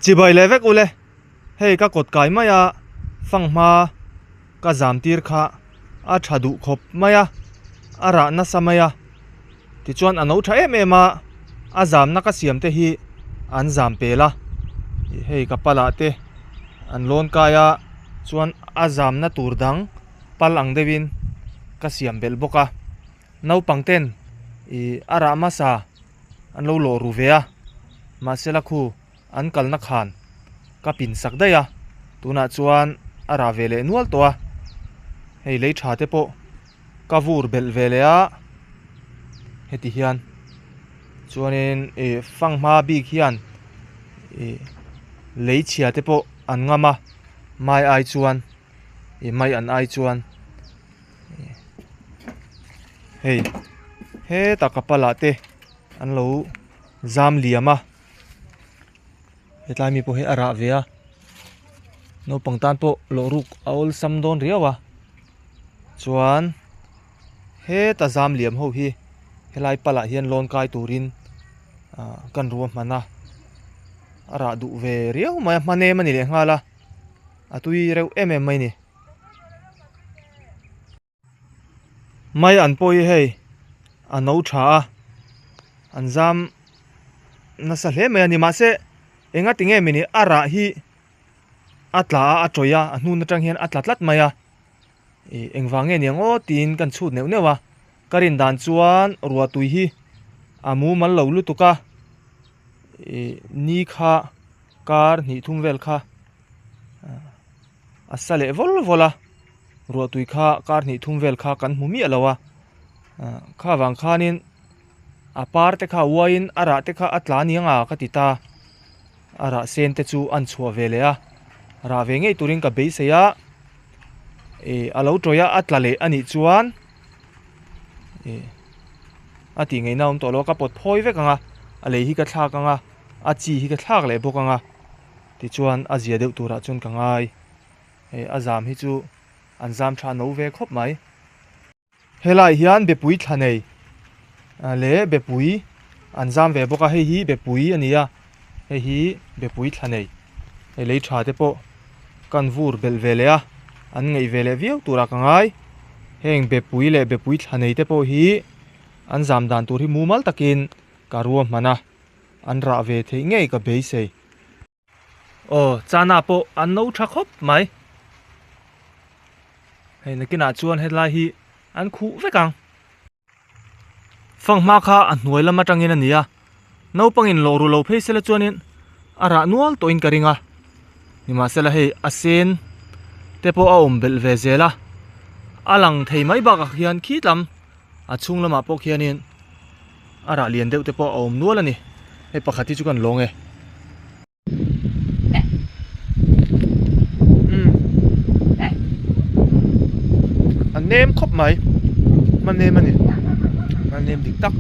Chibai leh vek ule, hei ka kawt kai mai a, fanghma ka zam tir kha a tha duh khawp mai a, a rah nasa mai a, tichuan a no tha em em a, a zamna ka siam te hi an zam pel a, hei ka pala te an lawn kai a, chuan a zamna tur dang pal ang deuhin ka siam belh bawk a, naupang ten ih a rah hmasa an lo lawh ru ve a, mahsela khu an kalna khan ka pin sak daih a, tunah chuan a rah ve leh nual tawh a, hei lei tha te pawh ka vur belh ve leh a, heti hian chuanin ih fanghma bik hian ih lei chhia te pawh an ngam a, mai ai chuan ih mai an ai chuan. Hei hetah ka pala te an lo zam liam a hetlai mi pawh hi a rah ve a naupang tan pawh lawh ruk a awlsam dawn riau a chuan heta zam liam ho hi helai palah hian lawn kai turin ah kan ruahman a a rah duh ve riau mai a hmanem a ni leh nghal a a tui reuh em em mai a ni. Mai an pawh hi hei a no tha a an zam nasa hle mai a ni mahse enga tinge mini a rah hi a tla a a tawih a a hnun atang hian a tla tlat mai a ih engvang nge niang aw tiin kan chhut neuh neuh a ka rin dan chuan ruah tui hi a mumal lo lutuk a ih ni kha kar hnih thum vel kha. A sa leh vawl vawl a ruahtui kha kar hnih thum vel kha kan hmu miah lo a kha vang khanin a par te kha a uaiin a rah te kha a tla aniang a ka ti ta a rah sen te chu an chhuah ve leh a rah ve ngei turin ka beisei a ih a lo tawih a a tla leh a nih chuan ih a tih ngaihna a awm tawh lo a ka pawt phawi vek ang a a lei hi ka thlak ang a a chi hi ka thlak leh bawk ang a. Tichuan a zia deuh turah chuan ka ngai. Hei a zam hi chu an zam tha no ve khawp mai. Helai hian bepui thla nei leh bepui an zam ve bawk a, hei hi bepui a ni a, hei hi bepui thla nei. Hei lei tha te pawh kan vur belh ve leh a, an ngaih ve leh viau turah ka ngai. Heng bepui leh bepui thla nei te pawh hi an zam dan tur hi mumal takin ka ruahman a. An rah ve theih ngei ka beisei. Aw, chana pawh an no tha khawp mai. Hei nakinah chuan hetlai hi an khuh vek ang. Fanghma kha a hnuai lam atangin a ni a, naupangin lawh ru lo phei sela chuanin a rah nual tawhin ka ring a. Nimahsela hei a sen te pawh a awm belh ve zel a, a lang thei mai bakah hian khi tlam a chhung lamah pawh khianin a rah lian deuh te pawh a awm nual a ni hei pakhat hi chu kan lawng e. Umm a nem khawp mai hma nem a ni hma nem dik tak.